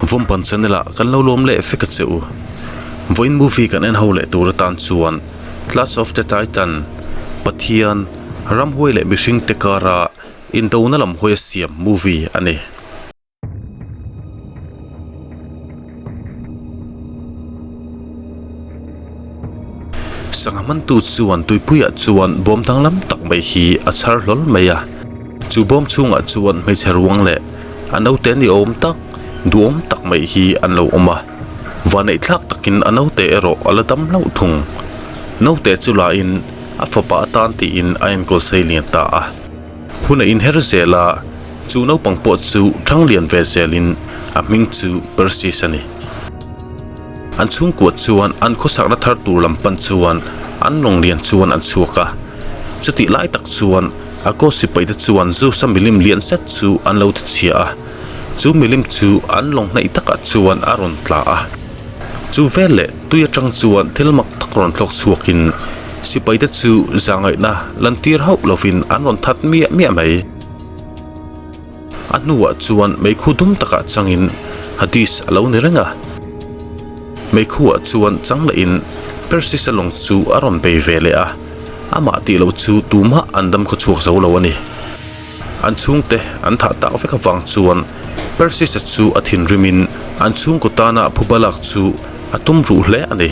Vawmpan channel ah kan lo lawm leh vek a che u. Vawiin movie kan en ho leh tur atan chuan Clash of the Titan, Pathian, Ramhuai leh mihring te kara indona lam hawi a siam movie a ni. Sangha hmantu chuan tuipuiah chuan bawm danglam tak mai hi a chhar hlawl mai a, chu bawm chhungah chuan hmeichhe ruang leh a naute ni awm tak duhawm tak mai hi an lo awm a, vanneih thlak takin a naute erawh a la dam hlauh thung. Naute chu lahin a fapa atan tiin a enkawl sei lian ta a. Hun a inher zel a, chu naupang pawh chu thang lian ve zelin a hming chu Persis a ni. An chhungkua chuan an khawsakna thar tur lam pan chuan an lawng lian chuan an chhuak a. Chutih lai tak chuan a kaw sipai te chuan Zeus-a milim lian zet chu an lo ti chhia a. Chu milim chu an lawng hnaih takah chuan a rawn tla a. Chu vel leh tui atang chuan thil mak tak rawn thlawk chhuakin sipai te chu zahngaihna lantir hauh lovin an rawn that miah miah mai. A hnuah chuan meikhu dum takah changin Hades a lo ni reng a. Meikhuah chuan chang lehin Persis-a lawng chu a rawn bei ve leh a, amah tih loh chu tumah an dam khaw chhuak zo lo a ni. An chhungte an thah tak vek avang chuan Persis-a chu a thinrimin an chhungkaw tana phuba lak chu a tum ruh hle a ni.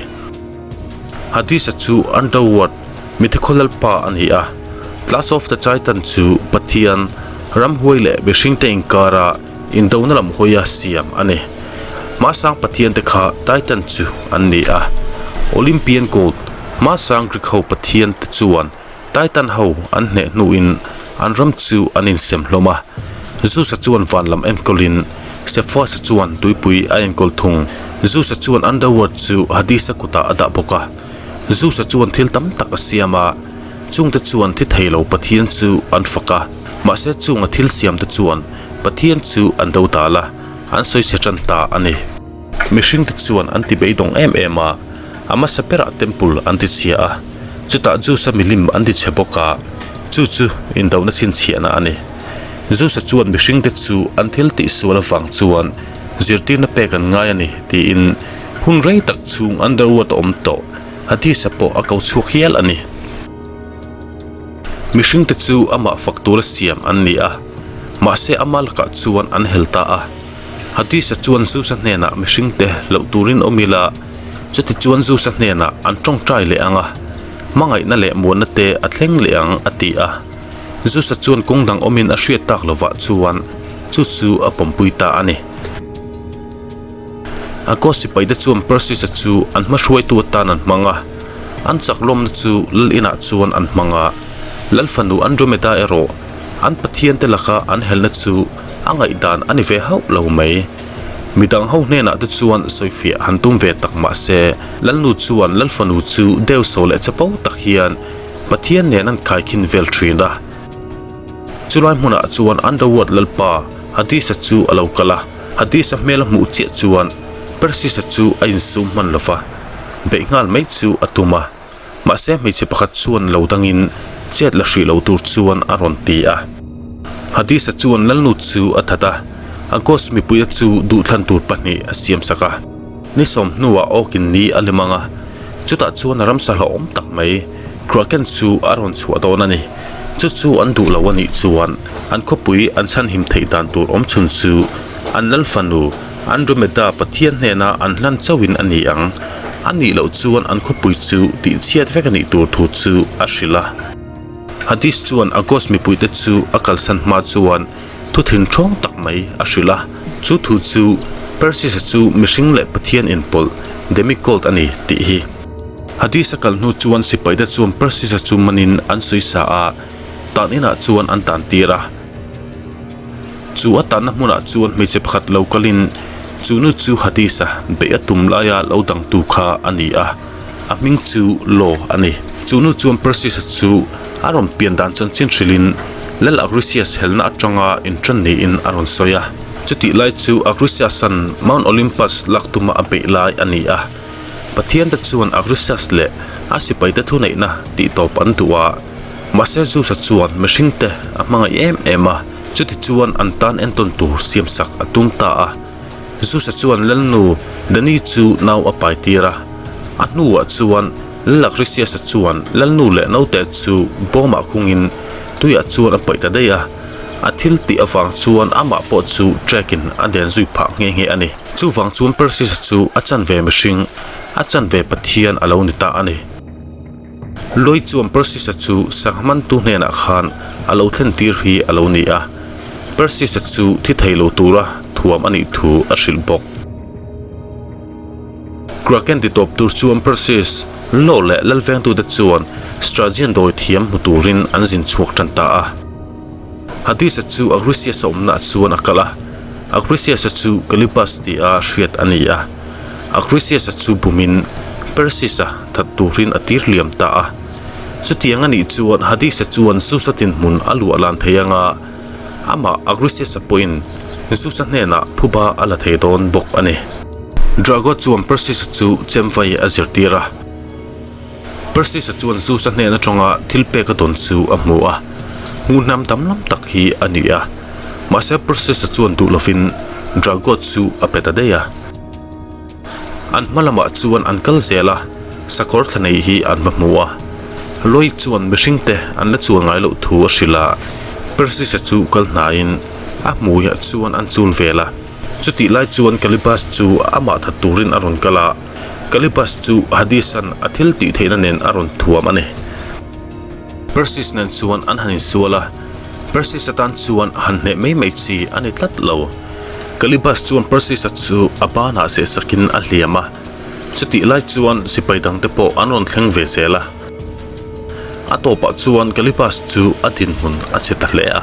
Hades-a chu Underworld Mithikhua Lalpa a ni a, Clash of the Titan chu Pathian, ramhuai leh mihringte inkara indona lam hawia siam a ni. Hmasang Pathiante kha Titan chu an ni a, Olympian God, hmasang Greek ho Pathiante chuan Titan ho an hneh hnuin an ram chu an insem hlawm a. Zeus-a chuan van lam enkawlin Cepheus-a chuan tuipui a enkawl thung. Zeus-a chuan Underworld chu Hades-a kutah a dah bawk a. Zeus-a chuan thil tam tak a siam a, chungte chuan thi thei lo Pathian chu an fak a. Mahse chunga thil siamte chuan Pathian chu an do dal a, an sawi chhe tan ta a ni. Mihringte chuan an ti beidawng em em a, a hmasa berah temple an ti chhia a, chutah Zeus-a milim an ti chhe bawk a, chu chu indona chhinchhiahna a ni. Zeus-a chuan mihringte chu an thil tihsual avang chuan zirtirna pek an ngai a ni tiin hun rei tak chhung Underworld a awm tawh Hades-a pawh a ko chhuak hial a ni. Mihringte chu amah fak tura siam an ni a, mahse ama lakah chuan an hel ta a. Hades-a chuan Zeus-a hnenah mihringte loh turin awm ila, chuti chuan Zeus-a hnenah an tawngtai leh ang a, hmangaihna leh muanna te a thleng leh ang a ti a. Zeus-a chuan kawng dang awmin a hriat tak lovah chuan chu chu a pawmpui ta a ni. A kaw sipaite chuan Persis-a chu an hmahruaitu atan an hmang a, an chak lawmna chu lal inah chuan an hmang a. Lal fanu Andromeda erawh an pathiante laka an helna chu a ngaihdan a ni ve hauh lo mai. Midang ho hnenah te chuan sawifiah han tum ve tak mah se, Lalnu chuan Lal fanu chu deuhsaw leh chapo tak hian Pathian nen an khaikhin vel thin a. Chulai hmunah chuan Underworld Lalpa Hades-a chu a lo kal a, Hades-a hmel a hmuh chiah chuan Persis-a chu a insum hman lo va, beih nghal mai chu a tum a. Mahse hmeichhe pakhat chuan lo dangin chet la hrih lo tur chuan a rawn ti a. Hadisa chuan Lalnu chu a that a, a ghost mipuia chu duhthlan tur pahnih a siam sak a. Ni sawm hnuah awkin ni a lem ang a, chutah chuan ramsa hlauhawm tak mai Kraken chu a rawn chhuah dawn a ni. Chu chu an duh lo a nih chuan an khawpui an chhanhim theih dan tur awmchhun chu an Lal fanu Andromeda Pathian hnena an hlan chauhin a ni ang. A nih loh chuan an khawpui chu tihchhiat vek a nih tur thu chu a hrilh a. Hades chuan Argos mipuite chu a kalsan hma chuan thu thinṭhawng tak mai a hrilh a. Chu thu chu Persis-a chu mihring leh Pathian inpawlh, demigod a ni tih hi. Hades-a kal hnu chuan sipaite chuan Persis-a chu manin an sawi sa a, tan inah chuan an tan tir a. Chu a tanna hmunah chuan hmeichhe pakhat lo kalin chu nu chu Hadis-a beih a tum laia lo dangtu kha a ni a, a hming chu Lo a ni. Chu nu chuan Persis-a chu a rawn pian dan chanchin hrilhin Lal Acrisius helna atanga inṭan niin a rawn sawi a. Chutih lai chu Acrisius-a'n Mount Olympus lak tuma a beih lai a ni a. Pathiante chuan Acrisius leh a sipaite thuneihna tihtawp an duh a. Mahse Zeus-a chuan mihringte a hmangaih em em a, chuti chuan an tan entawn tur siamsak a tum ta a. Zeus-a chuan Lalnu Danae chu nau a pai tir a, a hnuah chuan Lal Acrisius-a chuan Lalnu leh naute chu bawmah khungin tuiah chuan a paih ta daih a, a thil tih avang chuan amah pawh chu trek-in a den zui phah nghe nghe a ni. Chuvang chuan Perseus-a chu a chanve mihring, a chanve pathian a lo ni ta a ni. Loi chuan Perseus-a chu sangha mantu hnenah khan a lo thlen tir hi a lo ni a, Perseus-a chu thi thei lo tura thuam a nih thu a hrilh bawk. Kraken ti tawp tur chuan Perseus, Lo leh Lalvengtute chuan Stragian dawi thiam hmu turin an zin chhuak tan ta a. Hades-a chu Acrisius-a awmnaah chuan a kal a, Acrisius-a chu Calibus tia hriat a ni a. Acrisius-a chu bumin Perseus-a that turin a tir liam ta a. Chutiang a nih chuan Hades-a chuan Zeus-a dinhmun a luah lan thei anga amah Acrisius-a pawhin Zeus-a hnenah phuba a la thei dawn bawk a ni. Drago chuan Perseus-a chu chemvai a zirtir a. Perseus-a chuan Zeus-a hnen atanga thil pek a dawn chu a hmu a, hmuhnam damlam tak hi a ni a. Mahse Perseus-a chuan duh lovin Drago chu a pe ta daih a. An hma lamah chuan an kal zel a, sakawr thla nei hi an va hmu a. Loic chuan mihringte an la chuan ngai loh thu a hrilh a, Perseus-a chu kal hnaiin a hmuiah chuan an chul vel a. Chutih lai chuan Calibus chu amah that turin a rawn kal a, Calibus chu Hades-a'n a thil tih theihna nen a rawn thuam a ni. Perseus nen chuan an han insual a, Perseus atan chuan han hneh mai mai chi a ni tlat lo. Calibus chuan Perseus-a chu a banah sehsakin a hliam a, chutih lai chuan sipai dangte pawh an rawn thleng ve zel a. A tawpah chuan Calibus chu a dinhmun a che ta hle a.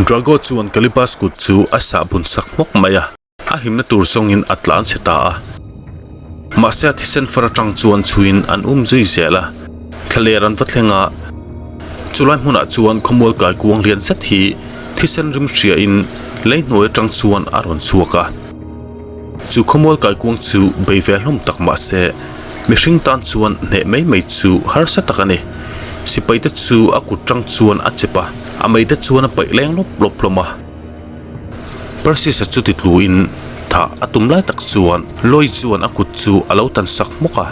Drago chuan Calibus kut chu a sah bun sak hmawk mai a. A himna tur zawngin a tlan chhe ta a. Mahse a thisen far atang chuan chhuiin an um zui zel a, thlaler an va thleng a. Chulai hmunah chuan khawmual kai kuang lian zet hi thisen rim hriain lei hnuai atang chuan a rawn chhuak a. Chu khawmual kai kuang chu bei ve hlawm tak mahse mihring tan chuan hneh mai mai chu harsa tak a ni. Sipai te chu a kut tang chuan a chep a, a mei te chuan a paih leng lawp lawp hlawm a. Perseus-a chu ti tluin thah a tum lai tak chuan Loi chuan a kut chu a lo tan sak hmawk a.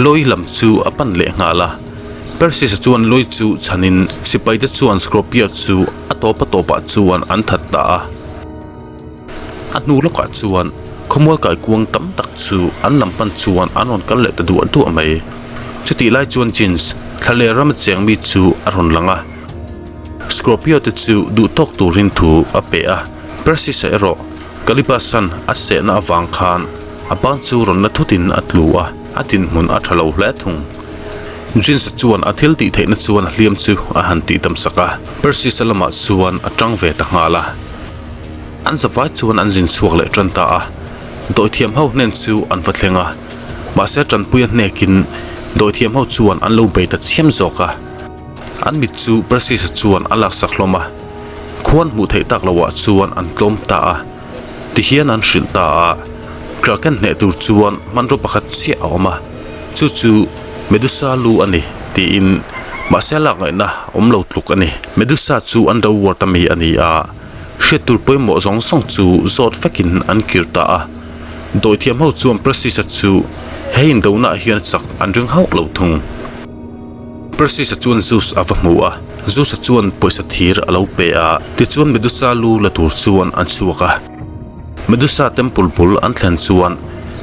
Loi lam chu a pan leh nghal a. Perseus-a chuan Loi chu chhanin sipaite chuan Scorpio chu a tawp a tawpah chuan an that ta a. A hnu lawkah chuan khawmual kaikuang tam tak chu an lam pan chuan an rawn kal leh ta duah duah mai. Chutih lai chuan Jeans thla leh ram a cheng mi chu a rawn lang a. Scorpio te chu duh tawk turin thu a pe a, Perseus-a erawh Calibasan a sehna avang khan a ban chu rawn la thutin a tlu a, a dinhmun a tha lo hle thung. Jeans-a chuan a thil tih theihna chuan a hliam chu a han tih dam sak a, Perseus-a lamah chuan a tang ve ta nghal a. An zavai chuan an zin chhuak leh tan ta a, dawithiam ho hnen chu an va thleng a, mahse tanpui a hnekin dawithiam ho chuan an lo bei ta chiam zawk a. An mit chu Perseus-a chuan a laksak hlawm a, khuan hmuh theih tak loah chuan an tlawm ta a, tihian an hrilh ta a, Kraken hneh tur chuan hmanraw pakhat chiah a awm a, chu chu Medusa lu a ni, tiin mahse a lak ngaihna awm lo tluk a ni. Medusa chu underworld a mi a ni a, hriat tur pawimawh zawng zawng chu zawt vekin an kir ta a. Dawithiam ho chuan Perseus-a chu he indonaah hian chak an ring hauh lo thung. Perseus-a chuan Zeus a va hmu a, Zeus-a chuan pawisa thir a lo pe a, tichuan Medusa lu la tur chuan an chhuak a. Medusa temple bul an thlen chuan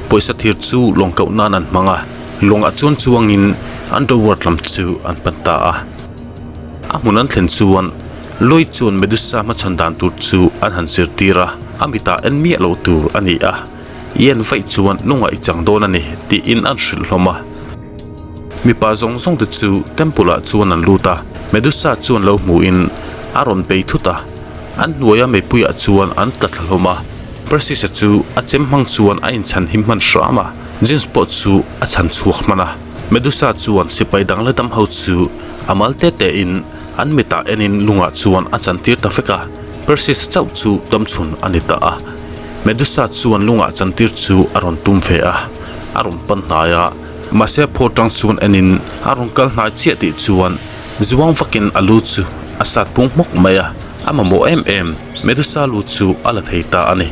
pawisa thir chu lawng koh nan an hmang a, lawngah chuan chuangin underworld lam chu an pan ta a. A hmun an thlen chuan Lloyd chuan Medusa hmachhan dan tur chu an han zirtir a, a mitah en miah loh tur a ni a, i en vaih chuan lungah i chang dawn a ni tiin an hrilh hlawm a. Mipa zawng zawng te chu temple ah chuan an lut a, Medusa chuan lo hmuhin a rawn bei thut a, an hnuaia meipuiah chuan an tla thla hlawm a. Perseus-a chu a chem hmang chuan a inchhan him hman hram a, Zeus pawh chu a chhan chhuak hman a. Medusa chuan sipai dang la dam ho chu a mal te te in an mitah enin lungah chuan a chantir ta vek a, Perseus-a chauh chu damchhun a ni ta a. Medusa chuan lungah chantir chu a rawn tum ve a, a rawn pan hnai a. Mahse phaw tang chuan enin a rawn kal hnai chiah tih chuan zuang vakin a lu chu a sat pung hmawk mai a, a mamawh em em Medusa lu chu a la thei ta a ni.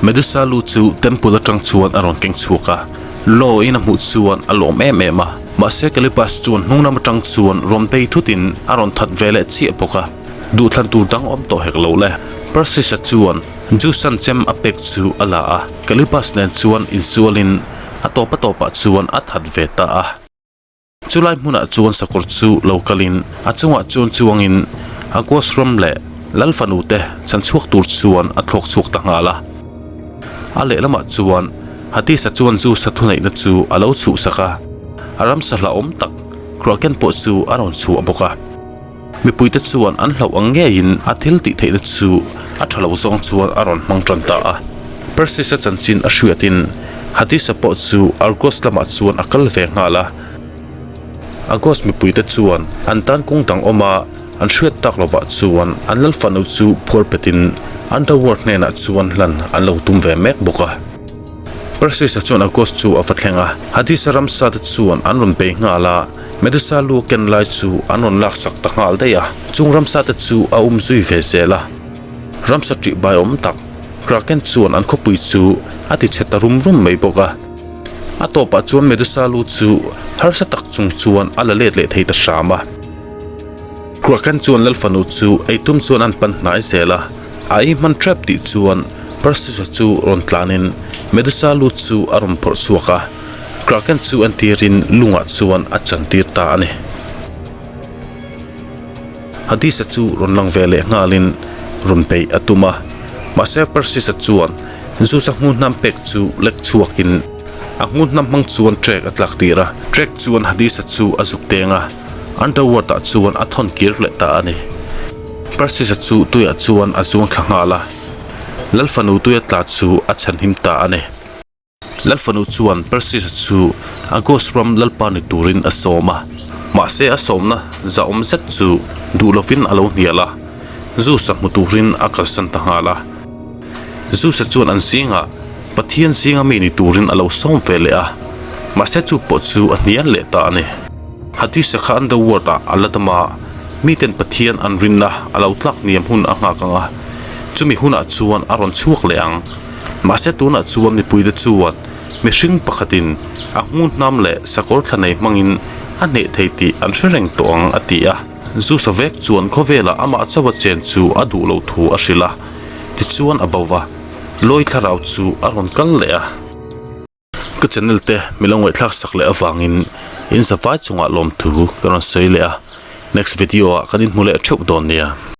Medusa lu chu temple atang chuan a rawn keng chhuak a, Law in a hmuh chuan a lawm em em a. Mahse Callipas chuan hnung lam atang chuan rawn bei thutin a rawn that ve leh chiah bawk a. Duhthlan tur dang awm tawh hek lo le. Persis-a chuan Jusan chem a pek chu a la a, Callipas nen chuan insualin a tawp a tawpah chuan a that ve ta a. Chulai hmunah chuan sakawr chu lo kalin a chungah chuan chuangin Agos ram leh Lal fanu te chhan chhuak tur chuan a thlawk chhuak ta nghal a. A lehlamah chuan Hadis-a chuan Zeus-a thuneihna chu a lo chhuhsak a, a ramsa hlauhawm tak Kraken pawh chu a rawn chhuah bawk a. Mipuite chuan an hlauh ang ngeiin a thil tih theihna chu a tha lo zawng chuan a rawn hmang tan ta a. Persis-a chanchin a hriatin Hadis-a pawh chu Argos lamah chuan a kal ve nghal a. Argos mipuite chuan an tan kawng dang awma an hriat tak lovah chuan an lal fanu chu phuar petin Underworld hnenah chuan hlan an lo tum ve mek bawk a. Persis-a chuan Argos chu a va thleng a, Hadis-a ramsa te chuan an rawn bei nghal a. Medusa lu ken lai chu an rawn laksak ta nghal daih a, chung ramsa te chu a um zui ve zel a. Ramsa ṭih bai awm tak, Kraken chuan an khawpui chu a ti chhe ta rum rum mai bawk a. A tawpah chuan Medusa lu chu harsa tak chung chuan a la let leh thei ta hram a. Kraken chuan Lal fanu chu eitum chuan an pan hnai zel a, a ei hman ṭep tih chuan Perseus-a chu rawn tlanin Medusa lu chu a rawn phawrh chhuak a. Kraken chu entirin lungah chuan a chantir ta a ni. Hadis-a chu rawn lang ve leh nghalin rawn beih a tum a, mahse Persis-a chuan Zeus-a hmunhnam pek chu lek chhuakin a hmunhnam hmang chuan trek a tlak tir a, trek chuan Hadis-a chu a zuk deng a, Underworld-ah chuan a thawn kir leh ta a ni. Persis-a chu tuiah chuan a zuang thla nghal a, Lal fanu tuia tla chu a chhanhim ta a ni. Lal fanu chuan Persis-a chu Argos ram lalpa ni turin a sawm a, mahse a sawmna zahawm zet chu duh lovin a lo hnial a, Zeus-a hmu turin a kalsan ta nghal a. Zeus-a chuan an zingah Pathian zinga mi ni turin a lo sawm ve leh a, mahse chu pawh chu a hnial leh ta a ni. Hadis-a kha Underworld-ah a la dam a, miten Pathian an rinna a lo tlak hniam hun a nghak ang a, chumi hunah chuan a rawn chhuak leh ang. Mahse tunah chuan mipuite chuan mihring pakhatin a hmun hnam leh sakawr thla nei hmangin a hneh thei tih an hre reng tawh ang a ti a. Zeus-a vek chuan khawvelah amah chauha chen chu a duh loh thu a hrilh a, tichuan a bo va, lawi thlarau chu a rawn kal leh a. Ka channel te mi lo ngaihthlak sak leh avangin in zavai chungah lawmthu ka rawn sawi leh a, next video ah kan inhmu leh theuh dawn nia.